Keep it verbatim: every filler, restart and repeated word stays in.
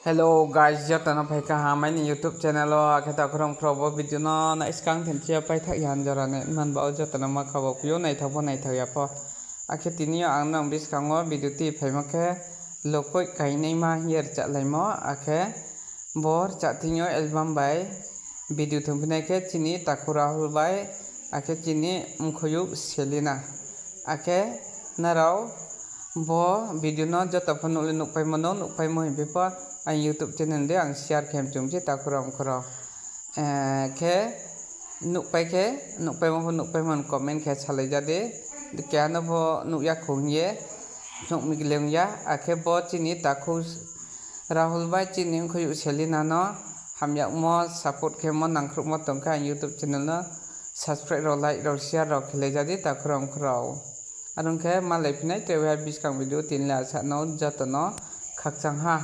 Hello guys, joto no phai kaham aini YouTube channel wo, akhe takhu rao mkhu rao bo video no naiskang thenthi yo paithak ya jora ni man ba wo joto no ma kha bo phi ou, naithao pho naithao ya pho. Akhe tini yo ang nang buskang wo video tui phaimo khe Lokoi Kainaima hing ye rchahlaimo, akhe bo rchah thing yo album bai video thungphinai khe chini takhu Rahul bai, akhe chini mkhoyouh Selina. Akhe nrao bo video no joto pho nuh le nuhpaimo no, nuhpaimo hing phi pho ang YouTube channel de ang share khe mchum se takhu rao mkhu rao. Khe nuhpai khe, nuhpaimo pho nuhpaimo no comment khe salai ja di. Keha no pho nuh ya khou hing ye, nuh mi le ong ya. Akhe bo chini takhu Rahul bai chini mkhoyouh Selina no hamyagmo support khemo nangkhruhmo tong khe ang YouTube channel no subscribe rao, like rao, share rao khelai ja di takhu rao mkhu rao. Are ong khe malaiphinai tre waiha buskang video tini le asa no joto no khakchang ha.